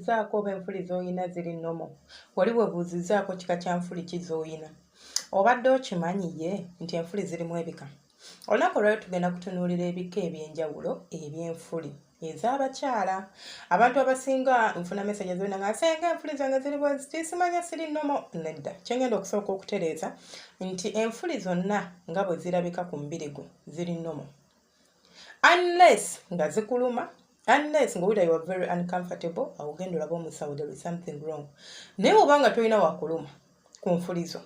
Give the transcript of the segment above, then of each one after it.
weebuuzizzaako oba enfuli z'olina ziri normal? Wali weebuuzizzaako kika kya nfuli ki z'olina? Obadde okimanyi ye nti enfuli zirimu ebika? Olunaku olwaleero tugenda kutunuulira ebika eby'enjawulo eby'enfuli ez'abakyala. Abantu abasinga nfuna messages zonna nga nsenga enfuli zange ziri bwe ziti, simanya siri normal. Nedda, kye ngenda okusooka okutereeza nti enfuli zonna nga bwe zirabika ku mubiri gwo ziri normal. Unless nga zikuluma, unless ng'owulira you are very uncomfortable, awo ogenda olaba omusawo, there is something wrong. Naye oba nga tolina wakuluma ku nfuli zo,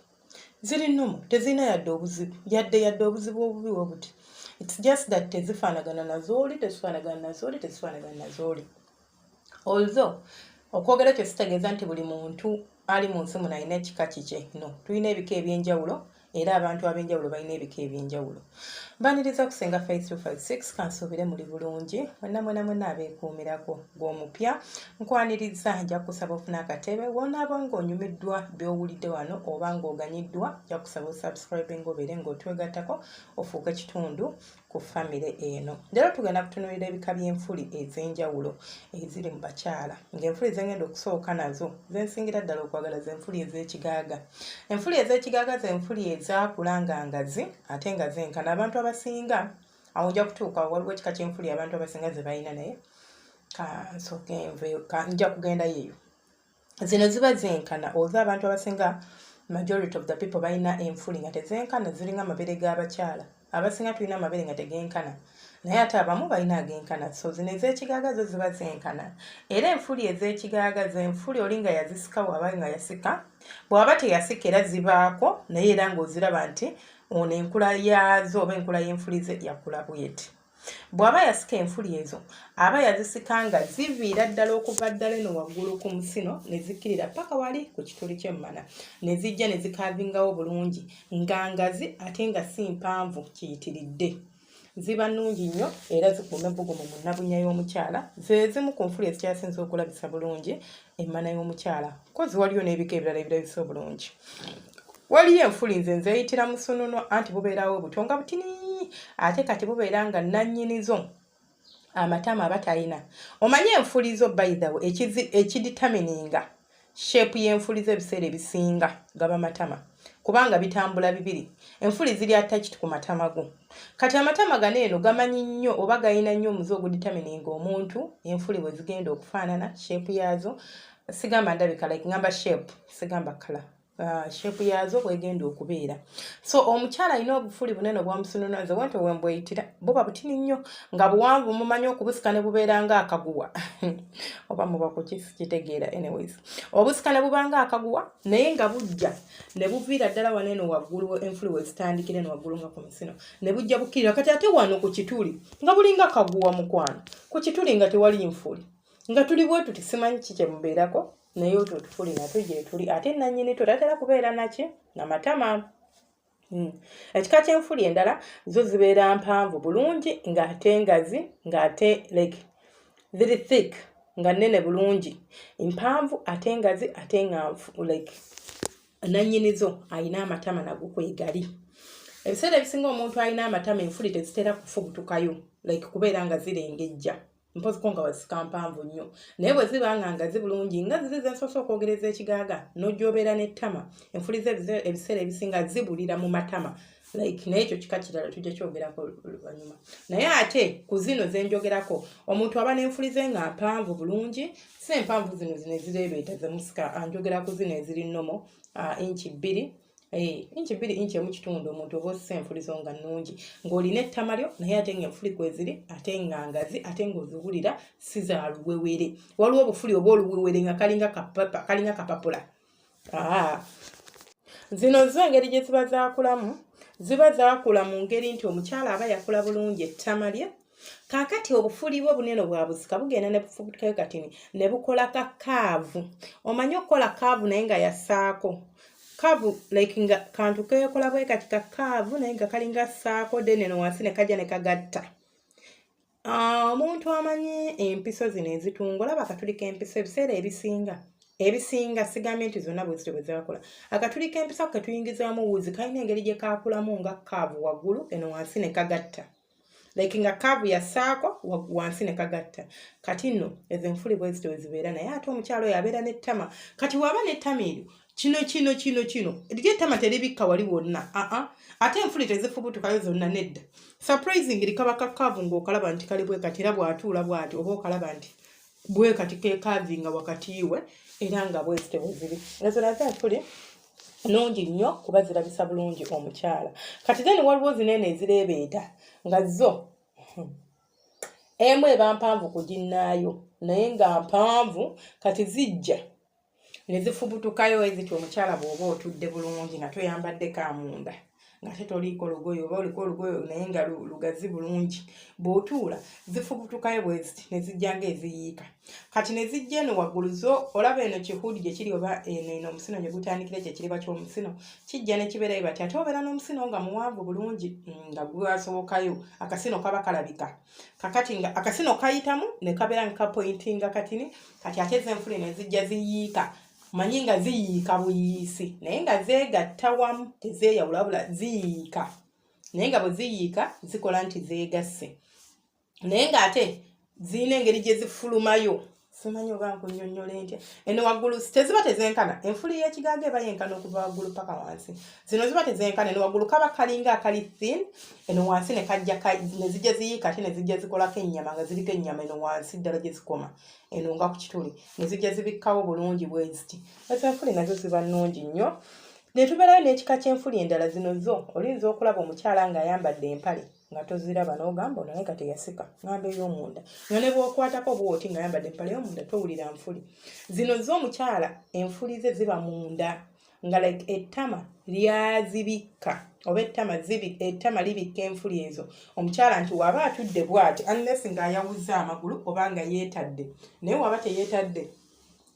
ziri normal, tezirina yadde obuzibu, yadde obuzibu obubi we buti. It's just that tezifaanagana nazooli, tezifaanagana nazooli, tezifaanagana nazooli. Although okwogera ekyo sitegeeza nti buli muntu ali mu nsi muno alina ekika kikye. No, tulina ebika ebyenjawulo era abantu ab'enjawulo balina ebika ebyenjawulo. Mbaniriza kusenga Faith 256, kansuubire muli bulungi mwenna mwena mwena abeekuumirako. Gw'omupya nkwaniriza, nja kusaba ofuna akatebe wonaaba ng'onyumiddwa by'owulidde wano oba ng'oganyiddwa, nja kusaba osubscribing obeere ng'otwegattako ofuuke kitundu ku famire eno. Leero tugenda kutunuulira ebika by'enfuli ez'enjawulo eziri mu bakyala, ng'enfuli zengenda okusooka nazo zensingira ddala okwagala zenfuli ez'ekigaaga. Enfuli ez'ekigaaga zenfuli ezaakula nga ngazi ate nga zenkana. Abantu abasinga awo nja kutuuka, waliwo ekika ky'enfuli abantu abasinga ze balina, naye kansooke nve nja kugendayo eyo. Zino ziba zenkana oza abantu abasinga, majority of the people balina enfuli nga tezenkana, ziringa amabeere g'abakyala. Abasinga tulina amabeere nga tegenkana, naye ate abamu balina agenkana. So zino ez'ekigaaga zo ziba zenkana, era enfuli ez'ekigaaga zenfuli oli nga yazisika, bw'aba nga yasika, bw'aba teyasika era zibaako, naye era ng'oziraba nti ono enkula yaazo oba enkula y'enfuli ze yakula bweti. Bw'aba yasika enfuli ezo, aba yazisika nga ziviira ddala okuva ddala eno waggulu ku musino ne zikkirira paka wali ku kituli ky'emmana, ne zijja ne zikaavingawo bulungi nga ngazi ate nga si mpanvu kiyitiridde. Ziba nnungi nnyo era zikuuma ebbugumu mu nnabunya y'omukyala. Ze zimu ku nfuli ezikyasinze okulabisa bulungi emmana y'omukyala. Kozi waliyo n'ebika ebirala ebirabisa obulungi. Waliyo enfuli nze nzeeyitira musununu, anti bubeerawo buto nga butini, ate kati bubeera nga nannyinizo amatama aba talina. Omanye enfuli zo, by the way, ekidetermininga shape y'enfuli zo ebiseera ebisinga gaba matama, kubanga bitambula bibiri. Enfuli ziri attached ku matama go. Kati amatama gano eno gamanyi nnyo oba galina nnyo omuze ogudetermininga omuntu enfuli bwe zigenda okufaanana, shape yaazo. Sigamba ndabika, like ngamba shape, sigamba color, shape yaazo bwegenda okubeera. So omukyala alina obufuli bunene obwamusununu, nze wento wembweyitira, buba butini nnyo nga buwanvu, mumanyi okubusika ne bubeera nga akaguwa oba muba kukitegeera. Anyways, obusika ne buba nga akaguwa, naye nga bujja ne buviira ddala wano eno waggulu enfuli we zitandikira eno waggulu nga ku musino, ne bujja bukkirira. Kati ate wano ku kituli nga bulinga kaguwa, mukwano, ku kituli nga tewali nfuli, nga tuli bwe tuti, simanyi ki kye mubeerako, naye otwo otufuli natwo gyetuli, ate nannyini two tatera kubeera naki namatama. Ekika ky'enfuli endala zo zibeera mpanvu bulungi ng'ate ngazi, ng'ate like ziri thick, nga nnene bulungi, mpanvu ate ngazi, ate nga like nannyinizo alina amatama nago kwegali. Ebiseera ebisinga omuntu alina amatama enfuli tezitera kufubutukayo, like kubeera nga zirengejja, mpoziko nga wazisika mpanvu nnyo. Naye bwe ziba nga ngazi bulungi nga ziri zensoose okwogereza ekigaaga, n'ojjobeera n'ettama, enfuli ze ebiseera ebisinga zibulira mu matama, like. Naye ekyo kika kirala, tujja kyogerako oluvannyuma. Naye ate ku zino zenjogerako, omuntu aba n'enfuli ze nga mpanvu bulungi, si empanvu zino ezireebeeta zemusika, njogera ku zino eziri normal, inchi 2, inchi 2, inchi 1.5. Omuntu oba osisa enfuli zo nga nnungi, ng'olina ettama lyo, naye ate ng'enfuli kweziri, ate nga ngazi, ate ng'oziwulira si za luwewere. Waliwo obufuli oba oluwewere nga kalinga kapapula. Zino zo engeri gye ziba zaakulamu, ziba zaakula mu ngeri nti omukyala aba yakula bulungi ettama lye. Kaakati obufuli bwe bunene bwa busika bugenda ne bufubutukayo katini ne bukola ka curve. Omanyi okukola curve naye nga yasaako curve, like nga kantu keekola bwe kati ka curve, naye nga kalinga saako, then eno wansi ne kajja ne kagatta. Omuntu amanyi empiso zino ezitunga, olaba akatuli k'empiso ebiseera ebisinga, sigambye nti zonna bwe zityo bwe zakola, akatuli k'empiso ako ke tuyingizaamu wuzi kalina engeri gye kaakulamu nga curve waggulu, eno wansi ne kagatta. Like nga curve yasaako wansi ne kagatta. Kati nno ezo enfuli bwe zityo wezibeera, naye ate omukyalo oyo abeera n'ettama. Kati waba n'ettama eryo, kino kino kino kino lyo ettama teribikka wali wonna. Aa, ate enfuli tezifubutukayo zonna, nedda. Surprisingly, kaba ka curve ng'okalaba nti kali bwe kati, era bw'atuula bw'ati oba okalaba nti bwe kati kekavinga wakati we, era nga bwe zityo bwe ziri. Ezo nazo enfuli nungi nnyo kuba zirabisa bulungi omukyala. Kati then waliwo zinene ezireebeeta nga zo emu eba mpanvu ku ginnaayo, naye nga mpanvu. Kati zijja ne zifubutukayo eziti. Omukyala bw'oba otudde bulungi nga toyambadde kamunda, ng'ate toliiko lugoye oba oliko olugoye naye nga lugazi bulungi, bw'otuula zifubutukayo bwe ziti ne zijja ng'eziyiika. Kati ne zijja eno waggulu, zo olaba eno kihuudi gye kiri oba eno eno omusino gye gutandikira, ekyo ekiriba ky'omusino kijja ne kibeerayo bati. Ate obeera n'omusino nga muwanvu bulungi, nga gwasobokayo, akasino kaba kalabika. Kakati nga akasino kayitamu ne kabeera nga kapointinga katini. Kati ate ezenfuli ne zijja ziyiika, manyi nga ziyiika buyiisi, naye nga zeegatta wamu, tezeeyawula, wabula ziyiika, naye nga bwe ziyiika zikola nti zeegasse, naye ng'ate zirina engeri gye zifulumayo. Simanyi oba nkunnyonnyola entya. Eno waggulu teziba tezenkana. Enfuli y'ekigaaga eba yenkana okuva waggulu paka wansi. Zino ziba tezenkana. Eno waggulu kaba kalinga akali thin, eno wansi ne kajja ne zijja ziyiika, ate ne zijja zikolako ennyama, nga ziriko ennyama eno wansi ddala gye zikoma, eno nga ku kituli, ne zijja zibikkawo bulungi bwe ziti. Ezo enfuli nazo ziba nnungi nnyo. Ne tubeerayo n'ekika ky'enfuli endala. Zino zo oyinza okulaba omukyala ng'ayambadde empale nga toziraba, n'ogamba ono naye kati yasika ŋŋamba ey'omunda, nga ne bw'okwatako bw'oti ng'ayambadde empale ey'omunda towulira nfuli. Zino zo omukyala enfuli ze ziba munda, nga like ettama lyazibikka oba ettama libikka enfuli ezo. Omukyala nti waba atudde bw'ati, unless ng'ayawuzza amagulu oba nga yeetadde, naye waba teyeetadde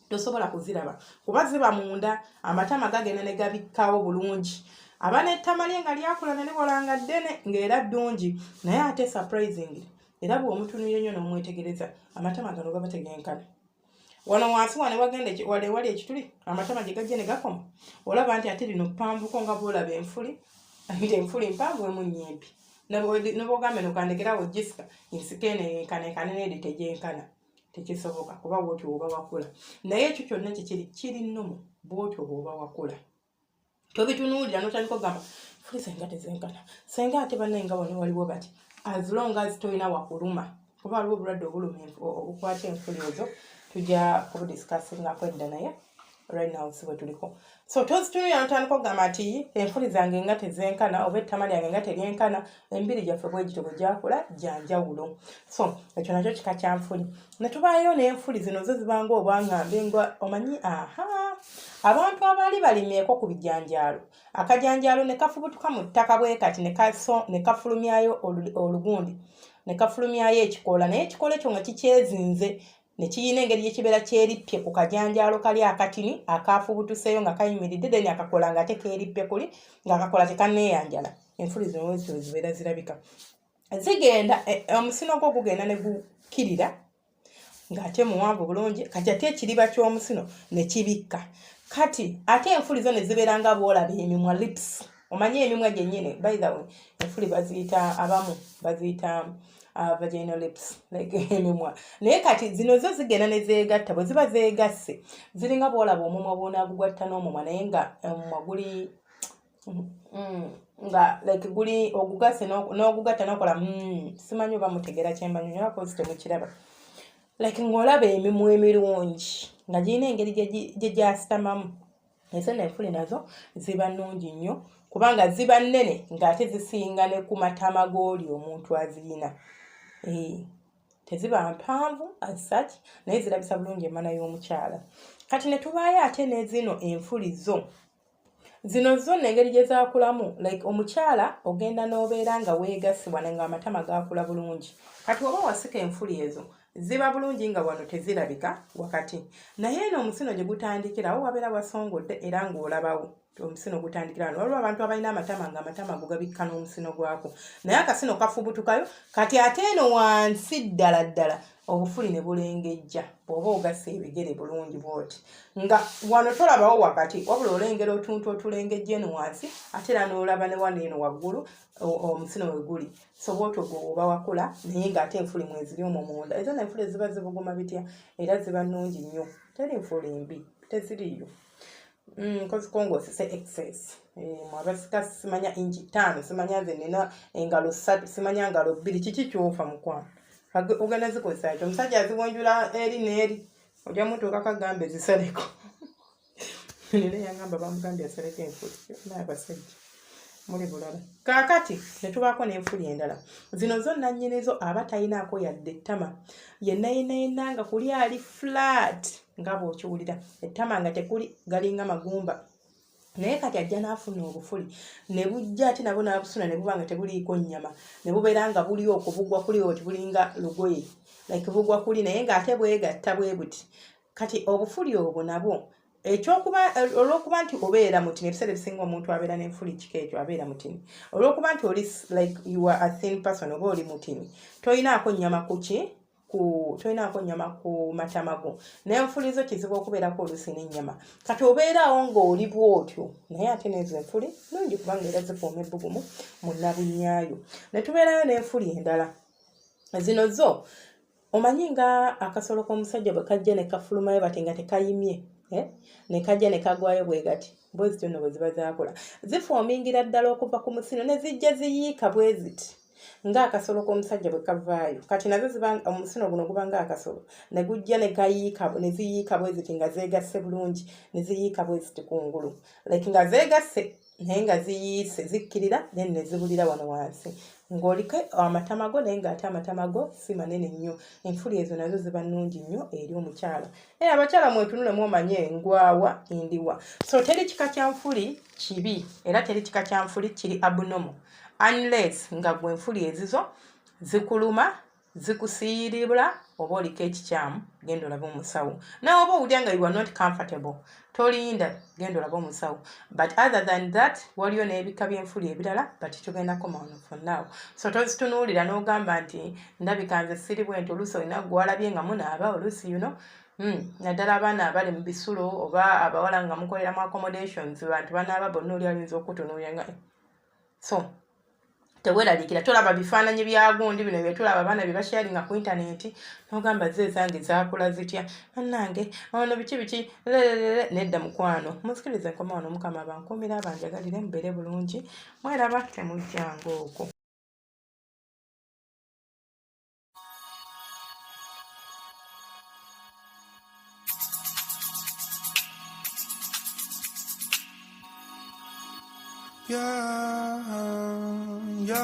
tosobola kuziraba kuba ziba munda. Amatama gagenda ne gabikkawo bulungi. Aba n'ettama lye nga lyakula ne liwola nga ddene, ng'era ddungi, naye ate surprising era bw'omutunuulira nnyo n'omwetegereza, amatama gano gaba tegenkana. Wano wansi wano wagenda wale wali ekituli, amatama gye gajja ne gakoma, olaba nti ate lino ppanvuko, nga bw'olaba enfuli nti enfuli mpanvu, emu nnyimpi. Ne bw'ogamba eno kandekerawo gisika ensika eno eyenkana n'eri tegyenkana, tekisoboka, kuba bwotyo bw'oba wakula. Naye ekyo kyonna kikiri kiri nnomo, bwotyo bw'oba wakula tobitunuulira n'otandika okugamba fuli senga tezenkana, senga ate bannaye nga wano waliwo bati. As long as tolina wakuluma, kuba waliwo obulwadde obuluma obukwata enfuli ezo, tujja kubudiscussingako edda, naye right now si bwe tuliko. So tozitunuulira n'otandika okugamba nti enfuli zange nga tezenkana oba ettama lyange nga teryenkana. Emibiri gyaffe bwe gityo bwe gyakula, gya njawulo. So ekyo nakyo kika kya nfuli. Ne tubaayo n'enfuli zino zo zibanga obwangambe, nga omanyi aha abantu abaali balimyeko ku bijanjaalo, akajanjaalo ne kafubutuka mu ttaka bwe kati ne kafulumyayo olugundi, ne kafulumyayo ekikoola, naye ekikoola ekyo nga kikyezinze ne kiyina engeri gye kibeera kyerippye ku kajanjaalo kali akatini akafubutuseeyo nga kayimiridde, then akakola nga ate keerippye kuli, ng'akakola tekanneeyanjala. Enfuli zino wezityo zibeera zirabika. Zigenda omusino gwo gugenda ne gukkirira ng'ate muwanvu bulungi. Kati ate ekiriba ky'omusino ne kibikka. Kati ate enfuli zo ne zibeera nga bw'olaba emimwa, lips. Omanyi emimwa gyennyini? By the way, enfuli baziyita, abamu baziyita vaginal lips, like emimwa. Naye kati zino zo zigenda ne zeegatta. Bwe ziba zeegasse, ziringa bw'olaba omumwa bw'onaagugatta n'omumwa, naye nga omumwa guli nga like guli ogugasse n'ogugatta n'okola. Simanyi oba mutegeera kyembanyonyola, 'cause temukiraba. Like ng'olaba emimwa emirungi nga girina engeri gye gyasitamamu. Ezo nenfuli nazo ziba nnungi nnyo kubanga ziba nnene, ng'ate zisinga ne ku matama g'oli omuntu aziyina. Teziba mpanvu as such, naye zirabisa bulungi emmana y'omukyala. Kati ne tubaayo ate ne zino enfuli zo. Zino zo engeri gye zaakulamu, like omukyala ogenda n'obeera nga weegassibwa nga amatama gaakula bulungi. Kati oba wasika enfuli ezo ziba bulungi nga wano tezirabika wakati, naye eno omusino gye gutandikirawo wabeera wasongodde era ng'olabawo omusino gutandikira wano. Waliwo abantu abalina amatama nga amatama ago gabikka n'omusino gwako, naye akasino kafubutukayo. Kati ate eno wansi ddala ddala Obufuli ne bulengejja bw'oba ogasse ebigere bulungi bw'oti, nga wano tolabawo wakati, wabula olengera otuntu otulengejja eno wansi, ate era n'olaba ne wano eno waggulu omusino we guli. So bw'otyo gwe oba wakula, naye ng'ate enfuli mweziri omwo munda. Ezo n'enfuli ziba zibuguma bitya, era ziba nnungi nnyo. Teri nfuli mbi, teziriiyo. Nkoziko ng'osise excess. Mwabasika simanya inchi 5, simanya nze nina engalo 3, simanya ngalo 2, kiki kyofa mukwano? Ogenda zikozesa ki? Omusajja aziwanjula eri n'eri, ojja mutuuka kagambe zisaleko. Nina yangamba bamugambye asaleko enfuli. Naye abasajja muli bulala. Kaakati ne tubaako n'enfuli endala. Zino zo nannyinizo aba talinaako yadde ettama, yenna yenna yenna nga kuli ali flat, nga bw'okiwulira ettama nga tekuli, galinga magumba. Naye kati ajja n'afuna obufuli ne bujja, ate nabwo n'abusuna ne buba nga tebuliiko nnyama, ne bubeera nga buli okwo bugwa kuli oti bulinga lugoye, like bugwa kuli, naye ng'ate bwegatta bwe buti. Kati obufuli obwo nabwo ekyokuba, olw'okuba nti obeera mutini, ebiseera ebisinga omuntu abeera n'enfuli kika ekyo abeera mutini, olw'okuba nti oli like you are a thin person oba oli mutini, toyinaako nnyama kuki ku tolinaako nnyama ku matama go, n'enfuli zo kizibu okubeerako oluusi n'ennyama. Kati obeeraawo ng'oli bw'otyo, naye ate n'ezo enfuli nnungi kubanga era zikuuma ebbugumu mu nnabunyaayo. Ne tubeerayo n'enfuli endala, zino zo omanyi nga akasolo k'omusajja bwe kajja ne kafulumayo bati nga tekayimye, eh? Ne kajja ne kagwayo bwe gati, bwe zityo nno bwe ziba zaakola, zifoomingira ddala okuva ku musino ne zijja ziyiika bwe ziti ng'akasolo k'omusajja bwe kavaayo. Kati nazo ziba omusino guno guba ng'akasolo ne gujja ne gayiika ne ziyiika bwe ziti nga zeegasse bulungi, ne ziyiika bwe ziti kungulu, like nga zeegasse naye nga ziyiise, zikkirira, then ne zibulira wano wansi ng'oliko amatama go, naye ng'ate amatama go si manene nnyo. Enfuli ezo nazo ziba nnungi nnyo eri omukyala. Abakyala mwetunulemu omanye ngwawa ndiwa. So teri kika kya nfuli kibi, era teri kika kya nfuli kiri abnormal, unless nga gwe enfuli ezizo zikuluma, zikusiyiribula, oba oliko ekikyamu, genda olabe omusawo. Nawe oba owulira nga you are not comfortable, tolinda, genda olabe omusawo. But other than that, waliyo n'ebika by'enfuli ebirala, but tugenda koma wano for now. So tozitunuulira n'ogamba nti ndabika nze siri bwenti. Oluusi olina gwalabye nga munaaba oluusi, naddala abaana abali mu bisulo oba abawala nga mukolera mu accommodations, bantu banaaba bonna, oli ayinza okutunuulira nga. So teweeraliikira, tolaba bifaananyi bya gundi bino byetulaba abaana bye basharinga ku intaneti n'ogamba ze ezange zaakula zitya, bannange ono biki biki lelelele. Nedda mukwano, munzikirize nkoma wano. Mukama abankuumira, abanjagalire, mubeere bulungi, mweraba temujjanga okwo. Yeah, yeah.